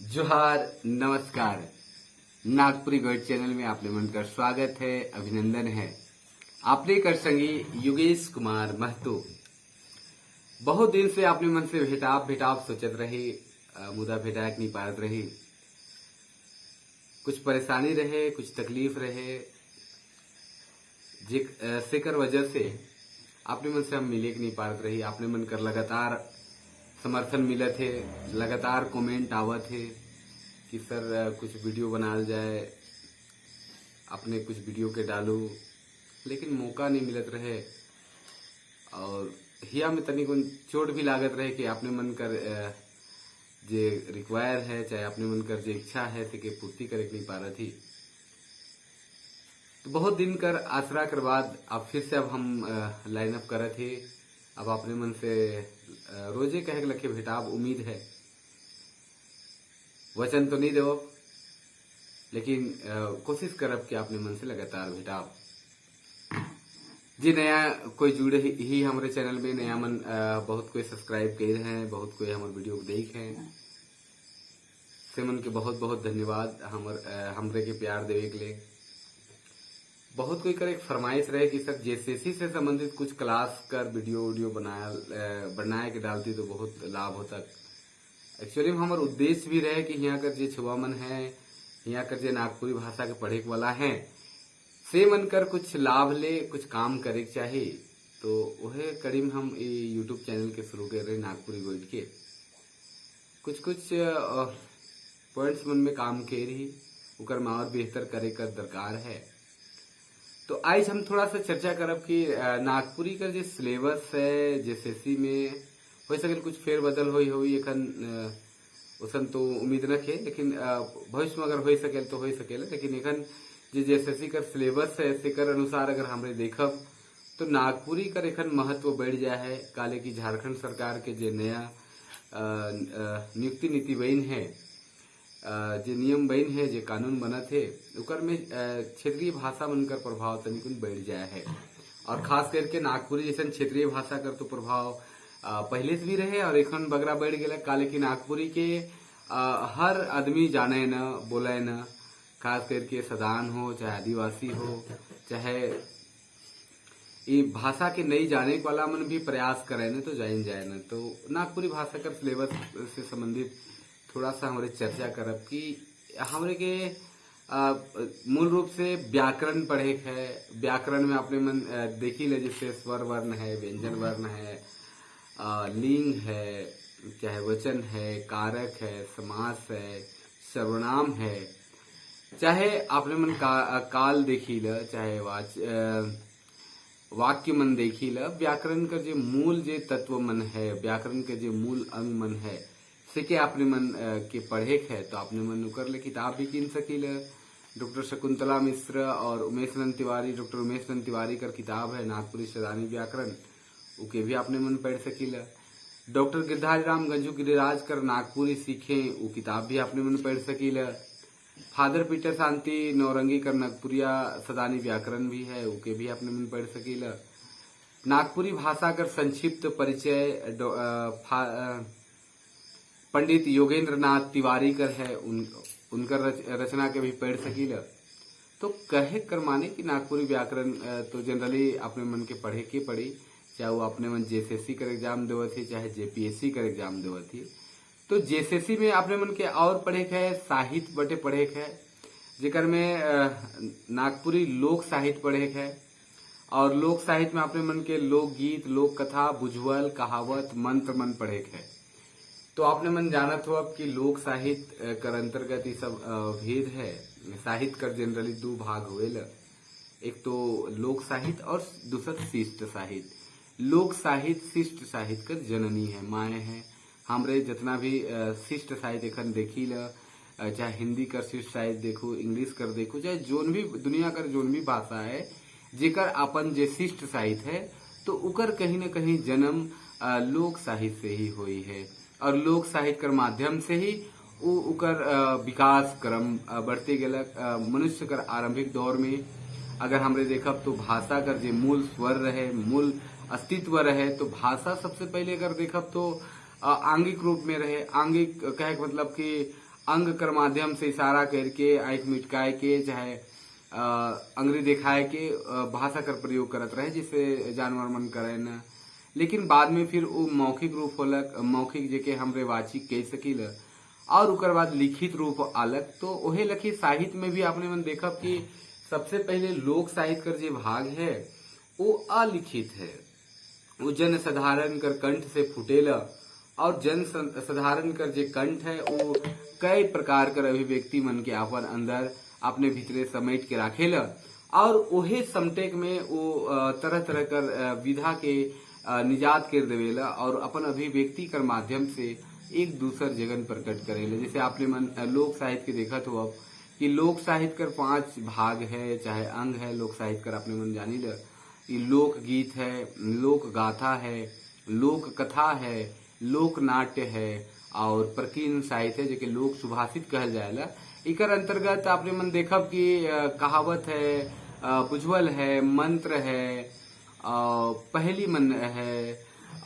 जोहार, नमस्कार। Nagpuri guide channel में आपने मन का स्वागत है, अभिनंदन है। आपने कर संगी योगेश कुमार महतो। बहुत दिन से आपने मन से भेटाब भेटाब सोचत रही, मुदा भेटाक नहीं पारत रही। कुछ परेशानी रहे, कुछ तकलीफ रहे, जे सेकर वजह से आपने मन से हम मिले के नहीं पारत रही। आपने मन कर लगातार समर्थन मिलत है, लगातार कमेंट आवत है कि सर, कुछ वीडियो बनाल जाए, अपने कुछ वीडियो के डालू, लेकिन मौका नहीं मिलत रहे और हिया में तनिक चोट भी लागत रहे कि अपने मन कर जे रिक्वायर है, चाहे अपने मन कर जे इच्छा है, से के पूर्ति करे के नहीं पा रही थी। तो बहुत दिन कर आसरा कर बाद अब फिर से अब हम लाइन अप करत थे। अब अपने मन से रोजे कहे के लखे भेटाब, उम्मीद है। वचन तो नहीं देव, लेकिन कोशिश करब कि अपने मन से लगातार भेटाब। जी नया कोई जुड़े ही हमारे चैनल में, नया मन बहुत कोई सब्सक्राइब कर रहे हैं, बहुत कोई हमारे वीडियो को देख हैं, से मन के बहुत बहुत धन्यवाद हमरे के प्यार देवे के लिए। बहुत कोई कर एक फरमाइश रहे कि सर, जेएसएससी से संबंधित कुछ क्लास कर वीडियो वीडियो बनाया के डालती तो बहुत लाभ होता। एक्चुअली में हमार उद्देश्य भी रहे कि यहाँ कर जे छुआ मन है, यहाँ कर जे नागपुरी भाषा के पढ़े वाला है, से मन कर कुछ लाभ ले, कुछ काम करे के चाहिए। तो वह कड़ी में हम यूट्यूब चैनल के शुरू कर रहे नागपुरी गोइड के। कुछ कुछ पॉइंट्स मन में काम के रही, उकर में और बेहतर करे कर दरकार है। तो आज हम थोड़ा सा चर्चा करब कि नागपुरी का जो सिलेबस है जेएसएससी में, हो सके कुछ फेरबदल होई होई एखन, उसन तो उम्मीद रखे, लेकिन भविष्य में अगर हो सके तो हो सकेला। लेकिन एखन जे जेएसएससी का सिलेबस है, सेकर अनुसार अगर हमरे देखब तो नागपुरी कर एखन महत्व बढ़ जाए है। काले की झारखंड सरकार के जे नया नियुक्ति नीति बन है, जे नियम बन है, जे कानून बनत है, उकर में क्षेत्रीय भाषा मन कर प्रभाव तनिकुन बढ़ जाए है और खास करके नागपुरी जैसन क्षेत्रीय भाषा कर तो प्रभाव पहले से भी रहे और एखन बगरा बढ़ गया। काले की नागपुरी के हर आदमी जाने न, बोले न, खास करके सदान हो, चाहे आदिवासी हो, चाहे ये भाषा के नहीं जाने वाला मन भी प्रयास करे न तो जान जाए न। तो नागपुरी भाषा का सिलेबस से संबंधित थोड़ा सा हमारे चर्चा करब कि हमरे के मूल रूप से व्याकरण पढ़े के है। व्याकरण में अपने मन देखी ले, जैसे स्वर वर्ण है, व्यंजन वर्ण है, लिंग है, चाहे वचन है, कारक है, समास है, सर्वनाम है, चाहे आपने मन काल देखी ल, चाहे वाक्य मन देखी ल। व्याकरण का जो मूल जे तत्व मन है, व्याकरण के जो मूल अंग मन है, से के आपने मन के पढ़े के है तो आपने मन उकर ले किताब भी किन सकील। डॉक्टर शकुंतला मिश्र और उमेश नंद तिवारी, डॉक्टर उमेश नंद तिवारी कर किताब है नागपुरी सदानी व्याकरण, उके भी आपने मन पढ़ सकील। डॉक्टर गिरधारी राम गंजू गिरिराज कर नागपुरी सीखे, वो किताब भी आपने मन पढ़ सकील। फादर पीटर शांति नौरंगी कर नागपुरिया सदानी व्याकरण भी है, उके भी आपने मन पढ़ सकील। नागपुरी भाषा कर संक्षिप्त परिचय पंडित योगेंद्र नाथ तिवारी कर है, उनकर रचना के भी पढ़ सकील। तो कहे कर माने कि नागपुरी व्याकरण तो जनरली अपने मन के पढ़े के पड़ी, चाहे वो अपने मन जेएसएससी कर एग्जाम देवत थी, चाहे जेपीएससी कर एग्जाम देवत थी। तो जेएसएससी में अपने मन के और पढ़े के है, साहित्य बटे पढ़े के है, जेकर में नागपुरी लोक साहित्य पढ़े के है और लोक साहित्य में अपने मन के लोकगीत, लोक कथा, बुझवल, कहावत, मंत्र मन पढ़े के है। तो आपने मन जानत हो अब कि लोक साहित्य कर अंतर्गत ये सब भेद है। साहित्य कर जनरली दो भाग हुए, एक तो लोक साहित्य और दूसरा शिष्ट साहित्य। लोक साहित्य शिष्ट साहित्य कर जननी है, माए है। हमरे जितना भी शिष्ट साहित्य एखन देखी ल, चाहे हिंदी कर शिष्ट साहित्य देखो, इंग्लिश कर देखो, चाहे जोन भी दुनिया कर जोन भी भाषा है, जेकर अपन जे शिष्ट साहित्य है, तो उकर कहीं न कहीं जन्म लोक साहित्य से ही हुई है और लोक साहित्य कर माध्यम से ही उ उकर विकास क्रम बढ़ते गेलक। मनुष्य कर आरंभिक दौर में अगर हमरे देखब तो भाषा कर जे मूल स्वर रहे, मूल अस्तित्व रहे, तो भाषा सबसे पहले अगर देखब तो आंगिक रूप में रहे। आंगिक कहे के मतलब कि अंग कर माध्यम से इशारा करके, आंख मिटकाए के, चाहे अंगरी दिखाए के भाषा कर प्रयोग करत रहे, जिसे जानवर मन करे न। लेकिन बाद में फिर वो मौखिक रूप होलक, मौखिक जेके हमरे वाचिक कह सकील, और उकर बाद लिखित रूप आलक। तो ओहे लखी साहित्य में भी आपने मन देखब कि सबसे पहले लोक साहित्य कर जो भाग है वो अलिखित है। वो जन साधारण कर कंठ से फुटेला, और जन साधारण कर जे कंठ है वो कई प्रकार कर अभिव्यक्ति मन के आपन अंदर अपने भीतरे समेट के राखेला, और ओहे समटेक में वो तरह तरह कर विधा के निजात कर देवेला और अपन अभिव्यक्ति कर माध्यम से एक दूसर जगन प्रकट करेला। जैसे आपने मन लोक साहित्य के देखत हो अब कि लोक साहित्य कर 5 भाग है, चाहे अंग है लोक साहित्य कर, आपने मन जानी ल। ये लोक गीत है, लोक गाथा है, लोक कथा है, लोक नाट्य है और प्रकीर्ण साहित्य है, जेके लोक सुभाषित कहल जाएला। इकर अंतर्गत आपने मन देखब कि कहावत है, बुझवल है, मंत्र है, पहेली मन है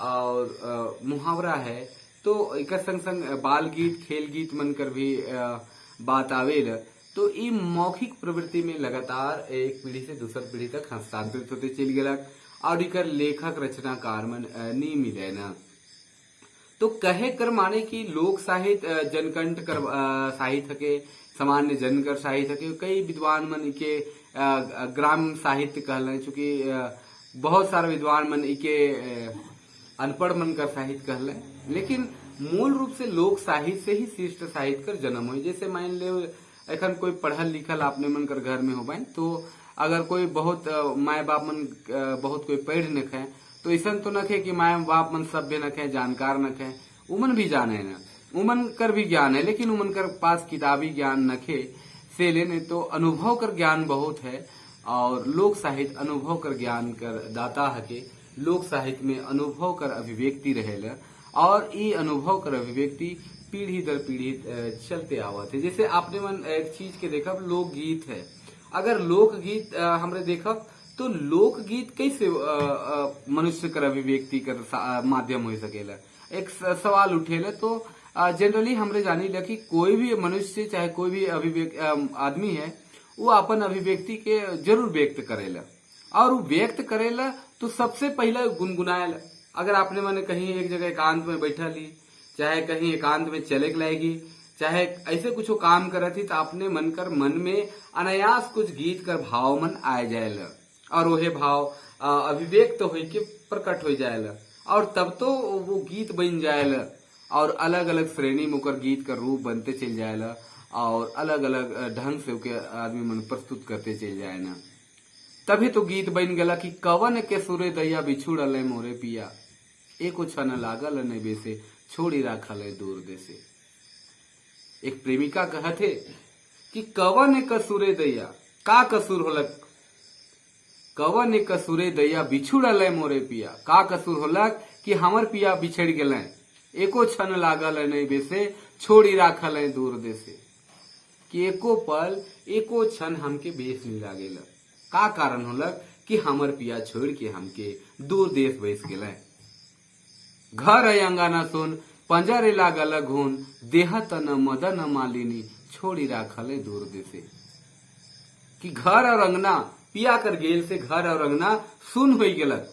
और मुहावरा है। तो इकर संग संग बाल गीत, खेल गीत मन कर भी बात आवेल। तो ई मौखिक प्रवृत्ति में लगातार एक पीढ़ी से दूसर पीढ़ी तक हस्तांतरित होते चल गलक और इकर लेखक रचनाकार मन नी मिले न। तो कहे कर माने कि लोक साहित्य जनकंठ कर साहित्य के, सामान्य जन कर साहित्य के, कई विद्वान मन इके ग्राम साहित्य कहलन, चूंकि बहुत सारे विद्वान मन इके अनपढ़ मन कर साहित्य कहलन, लेकिन मूल रूप से लोक साहित्य से ही शिष्ट साहित्य कर जन्म हुई। जैसे मान ले एखन कोई पढ़ल लिखल आपने मन कर घर में हो तो अगर कोई बहुत माए बाप मन बहुत कोई पढ़ न खे तो ऐसा तो न खे कि माए बाप मन सभ्य न खे, जानकार न खे, उमन भी जाने न, उमन कर भी ज्ञान है, लेकिन उमन कर पास किताबी ज्ञान न खे से लेने तो अनुभव कर ज्ञान बहुत है। और लोक साहित्य अनुभव कर ज्ञान कर दाता हके, लोक साहित्य में अनुभव कर अभिव्यक्ति रहेला और ये अनुभव कर अभिव्यक्ति पीढ़ी दर पीढ़ी चलते आवत है। जैसे आपने मन एक चीज के देखब लोकगीत है, अगर लोकगीत हमरे देखब तो लोकगीत कैसे मनुष्य कर अभिव्यक्ति कर माध्यम हो सकेला, एक सवाल उठेला। तो जनरली हमरे जानी ला कि कोई भी मनुष्य चाहे कोई भी अभिव्यक्ति आदमी है वो अपन अभिव्यक्ति के जरूर व्यक्त करेला, और वो व्यक्त करेला तो सबसे पहले गुनगुनाएला। अगर आपने मन कहीं एक जगह एकांत में बैठा ली, चाहे कहीं एकांत में चले लाएगी, चाहे ऐसे कुछ काम करत ही, तो आपने मन कर मन में अनायास कुछ गीत कर भाव मन आए जाएला और वह भाव अभिव्यक्त हो के प्रकट हो जाएला और तब तो वो गीत बन जाएला और अलग अलग श्रेणी में ओकर गीत का रूप बनते चल जाएला और अलग अलग ढंग से ओके आदमी मन प्रस्तुत करते चल जाए ना। तभी तो गीत बन गला कि कवन के सुरे दैया बिछुड़ल मोरे पिया, एको क्षण लागल नहीं बेसे, छोड़ी राखल है दूर देसे। एक प्रेमिका कहते कि कवन कसूरे दैया, का कसूर होलक, कवन कसूरे दैया बिछुड़ल है मोरे पिया, का कसूर होलक कि हमर पिया बिछड़ गेल, एको क्षण लागल है नहीं बेसे, छोड़ी राखल है दूर देसे। कि एको पल एको क्षण हमके बेस नहीं लागेला, का कारण होलक कि हमर पिया छोड़ के हमके दूर देश बैस गेल। घर अंगाना सुन पंजरे लागल घुन, देह तन मदन मालिनी, छोड़ी राखल दूर देसे। कि घर और अंगना पिया कर गेल से घर और अंगना सुन हो गेलक,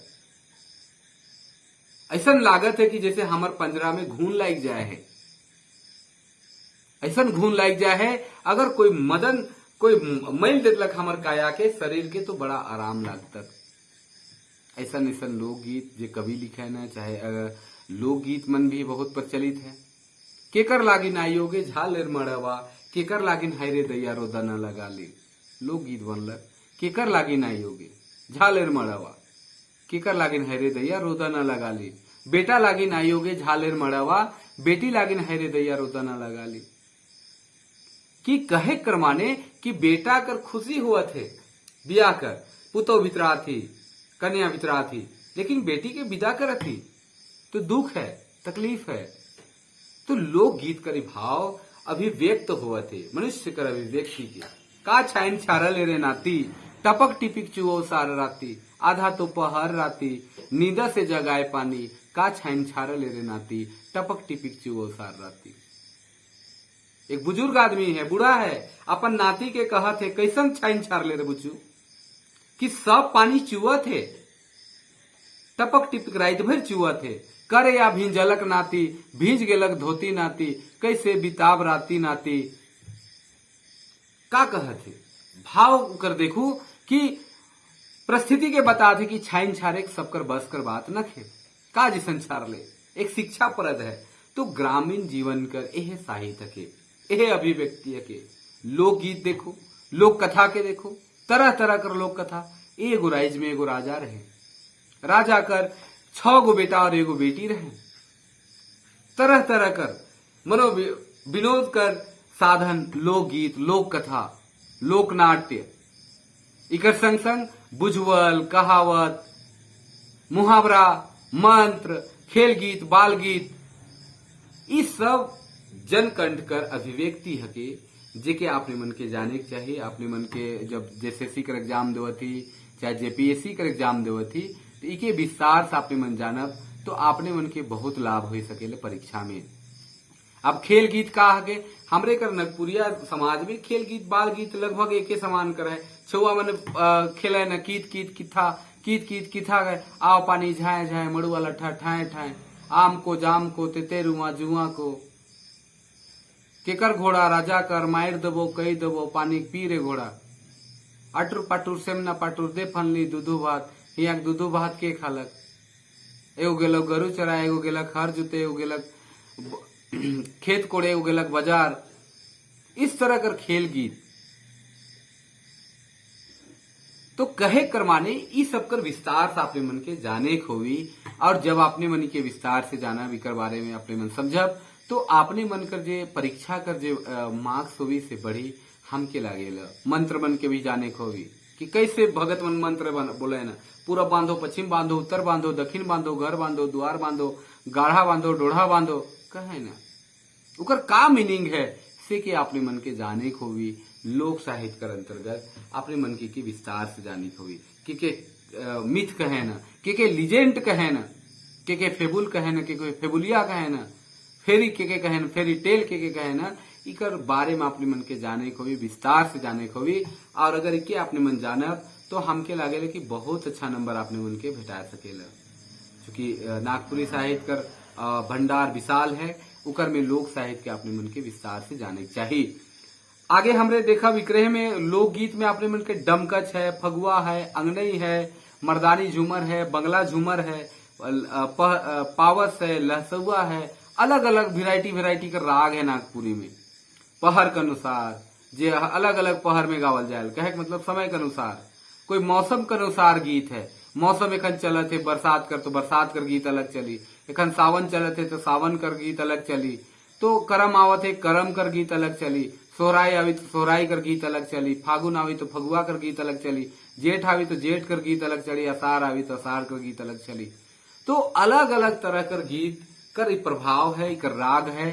ऐसा लागत है कि जैसे हमर पंजरा में घून लाग जाए है, ऐसा घून लाग जाए है। अगर कोई मदन कोई मैल देलक हमर काया के शरीर के तो बड़ा आराम लागतक। ऐसा ऐसा लोकगीत जे कवि लिखे न, चाहे लोकगीत मन भी बहुत प्रचलित है। केकर लागिन आयोगे झालेर मड़वा, केकर लागिन हायरे दैया रोदा न लगा ली, लोकगीत बनलक। केकर लागिन आयोगे झालेर मड़वा, केकर लागिन हायरे दैया रोदा न लगा ली, बेटा लागिन आयोगे झालेर मड़वा, बेटी लागिन हायरे दैया रोदा न लगा ली। कि कहे कर माने कि बेटा कर खुशी हुआ थे बिया कर, पुतो भितरा थी, कन्या भितरा थी, लेकिन बेटी के विदा कर थी तो दुख है, तकलीफ है। तो लोक गीत कर भाव अभिव्यक्त हुआ थे मनुष्य कर अभिव्यक्ति के। का छाइन छारा ले रे नाती, टपक टिपिक चुओ सार राती, आधा तो पहर राती, नींद से जगाए पानी, का छाइन छारा ले रे नाती, टपक टिपिक चुओ सार राती। एक बुजुर्ग आदमी है, बूढ़ा है, अपन नाती के कहत है, कैसन छाइन छार ले रे बुचू कि सब पानी चुअत है, टपक टिपक रात भर चुअत है। करे या भींजलक नाती, भींज गेलक धोती नाती, कैसे बिताब राती नाती। का कहत है भाव कर देखू कि परिस्थिति के बता थे कि छाइन छारे सबकर बस कर बात न खे, का जिसन छार ले, एक शिक्षा प्रद है। तो ग्रामीण जीवन कर एह साहित्य के एह अभिव्यक्ति के लोकगीत देखो, लोक कथा के देखो, तरह तरह कर लोक कथा। एगो राइज में एगो राजा रहे, राजा कर 6 गो बेटा और एगो बेटी रहे। तरह तरह कर मनो विनोद कर साधन लोकगीत, लोक कथा, लोकनाट्य, इकर संग संग बुझवल, कहावत, मुहावरा, मंत्र, खेल गीत, बाल गीत, ई सब जनकंठ कर अभिव्यक्ति हके जेके आपने मन के जाने के चाहिए। आपने मन के जब जेएसएससी कर एग्जाम देवत ही चाहे जेपीएससी कर एग्जाम देवत ही तो इके विस्तार से आपने मन जानब तो आपने मन के बहुत लाभ हो सकेले परीक्षा में। अब खेल गीत का हके, हमरे कर नगपुरिया समाज में खेल गीत बाल गीत लगभग एके समान कर है। छुआ मन खेले न कीत कीत किथा, कीत कीत किथा गए, आओ पानी झाए झाए मड़ुआ लट्ठा ठाए ठाए, आम को जाम को तेते रुआ जुआ को, केकर घोड़ा राजा कर मार दबो कई दबो पानी पी रे घोड़ा, अटुर पाटुर सेमना पाटुर दे फनली दूधू भात, हिया दूधू भात के खालक, एगो गेलक गरु चराए, एगो गेलक हर जुते, एगो गेलक खेत कोड़े, एगो गेलक बाजार। इस तरह कर खेल गीत तो कहे कर माने ई सब कर विस्तार से अपने मन के जाने खोवी। और जब अपने मन के विस्तार से जाना भी कर बारे में अपने मन समझब तो आपने मन कर जे परीक्षा कर जे मार्क्स होवी से बढ़ी हमके लागेल। मंत्र मन के भी जाने खोवी कि कैसे भगत मन मंत्र बोले ना, पूरब बांधो, पश्चिम बांधो, उत्तर बांधो, दक्षिण बांधो, घर बांधो, द्वार बांधो, गाढ़ा बांधो, डोढ़ा बांधो, कहे ना उकर का मीनिंग है से कि अपने मन के जाने खोवी। लोक साहित्य कर अंतर्गत अपने मन की विस्तार से जाने खोवी कि मिथ कहे ना, के लिजेंड कहे ना, के फेबुल कहे ना, के फेबुलिया कहे ना, फेरी के कहे ना, फेरी टेल के कहे ना, इकर बारे में अपने मन के जाने को भी विस्तार से जाने को भी। और अगर इके अपने मन जानब तो हमके लागेला कि बहुत अच्छा नंबर अपने मन के भेटा सकेला। चूंकि नागपुरी साहित्य कर भंडार विशाल है, उकर में लोक साहित्य के अपने मन के विस्तार से जाने के चाहिए। आगे हमरे देखा विक्रय में लोकगीत में अपने मन के डमकच है, फगुआ है, अंगनई है, मर्दानी झूमर है, बंगला झूमर है, पावस है, लहसुआ है, अलग अलग वेराइटी वेराइटी का राग है नागपुरी में। पहर के अनुसार जे अलग अलग पहर में गावल जाए, कहे के मतलब समय के अनुसार, कोई मौसम के अनुसार गीत है। मौसम एखन चलत है बरसात कर तो बरसात कर गीत अलग चली, एखन सावन चलत है तो सावन कर गीत अलग चली, तो करम आवत है करम कर गीत अलग चली, सोहराई आवी तो सोहराई कर गीत अलग चली, फागुन आवी तो फगुआ कर गीत अलग चली, जेठ आवी तो जेठ कर गीत अलग चली, असार आवी तो असार कर गीत अलग चली। तो अलग अलग तरह कर गीत कर ई प्रभाव है, इकर राग है,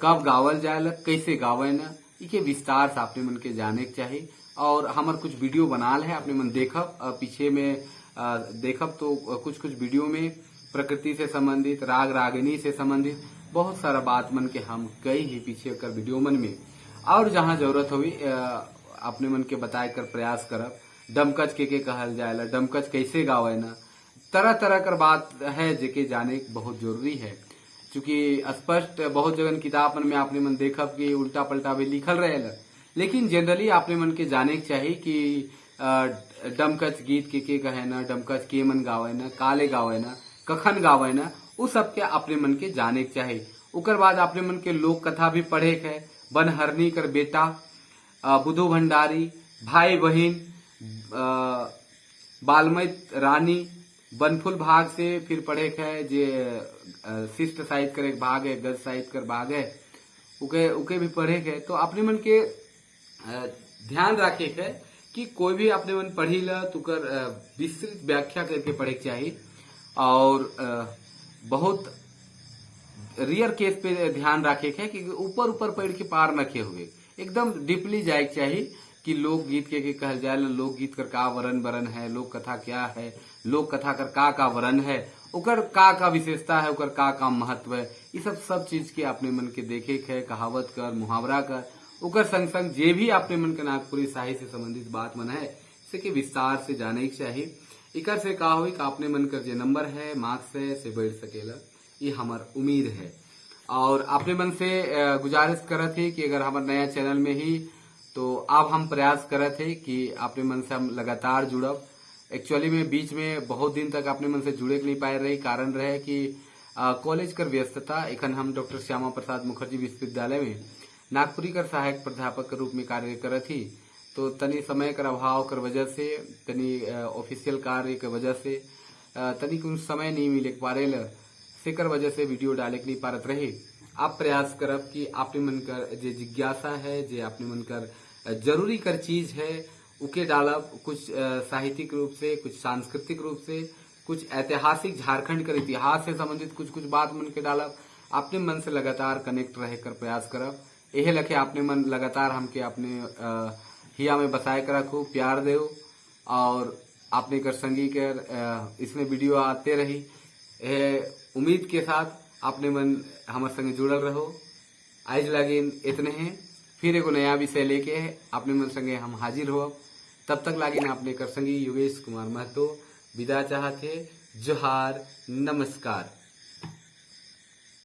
कब गावल जाए, कैसे गावे न, इके विस्तार से अपने मन के जाने के चाहिए। और हमर कुछ वीडियो बनाल है, अपने मन देखब, पीछे में देखब तो कुछ कुछ वीडियो में प्रकृति से संबंधित, राग रागिनी से संबंधित बहुत सारा बात मन के हम कई ही पीछे कर वीडियो मन में। और जहां जरूरत हुई अपने मन के बताए कर प्रयास करब। डमकच के कहल जाएला, डमकच कैसे गावे न, तरह तरह कर बात है जेके जाने बहुत जरूरी है। चूंकि स्पष्ट बहुत जगह किताब मन में आपने मन देखब कि उल्टा पलटा भी लिखल रहेला, लेकिन जनरली आपने मन के जाने के चाहिए कि डमकच गीत के कहे न, डमकच के मन गावे न, काले गावे न, कखन गावे न, उ सब के अपने मन के जाने के चाहिए। उकर बाद अपने मन के लोक कथा भी पढ़े के है, बनहरनी कर बेटा, बुधु भंडारी, भाई बहिन, बालमत रानी, बनफुल भाग से फिर पढ़े के है जे शिष्ट साहित्य कर एक भाग है, गद्य साहित्य कर भाग है, उके उके भी पढ़े के है। तो अपने मन के ध्यान रखे के कि कोई भी अपने मन पढ़ी ल तो कर विस्तृत व्याख्या करके पढ़े के चाहिए। और बहुत रियर केस पे ध्यान रखे के कि ऊपर ऊपर पढ़ के पार न के हुए, एकदम डीपली जाए के चाहिए कि लोकगीत के कहल जाए, लोकगीत कर का वरण बरन है, लोक कथा क्या है, लोक कथा कर का का वरण है, ओकर का का विशेषता है, ओकर का का महत्व है, ये सब सब चीज के अपने मन के देखे के है, कहावत कर, मुहावरा कर, ओकर संग संग जे भी अपने मन के नागपुरी साहित्य से संबंधित बात मन है, से के विस्तार से जाने के चाहिए। इकर से का हुई कि अपने मन कर जे नंबर है, मार्क्स है, से बढ़ सकेला, ये हमार उम्मीद है। और अपने मन से गुजारिश करत है कि अगर हमारे नया चैनल में ही तो अब हम प्रयास करत है कि अपने मन से हम लगातार जुड़ब। एक्चुअली में बीच में बहुत दिन तक अपने मन से जुड़े के नहीं पाए रही, कारण रहे कि कॉलेज कर व्यस्तता। एखन हम डॉक्टर श्यामा प्रसाद मुखर्जी विश्वविद्यालय में नागपुरी कर सहायक प्राध्यापक के रूप में कार्य करत ही, तो तनी समय कर अभाव कर वजह से, तनी ऑफिशियल कार्य के वजह से तनी कुछ समय नहीं मिले पारे ल, सेकर वजह से वीडियो डाले के नहीं पारत रही। आप प्रयास करब कि आपने मन कर जे जिज्ञासा है, जे आपने मन कर जरूरी कर चीज है, उके डालब। कुछ साहित्यिक रूप से, कुछ सांस्कृतिक रूप से, कुछ ऐतिहासिक झारखंड कर इतिहास से संबंधित कुछ कुछ बात मन के डालब। अपने मन से लगातार कनेक्ट रहे कर प्रयास करब। यही लखे अपने मन लगातार हमके अपने हिया में बसाए कर रखो, प्यार देव और अपने कर संगी कर इसमें वीडियो आते रही, ये उम्मीद के साथ अपने मन हमारे संगे जुड़ल रहो। आज लागिन इतने हैं, फिर एगो नया विषय लेके अपने मन संगे हम हाजिर हो। तब तक लागिन अपने कर संगी योगेश कुमार महतो विदा चाहते। जोहार, नमस्कार।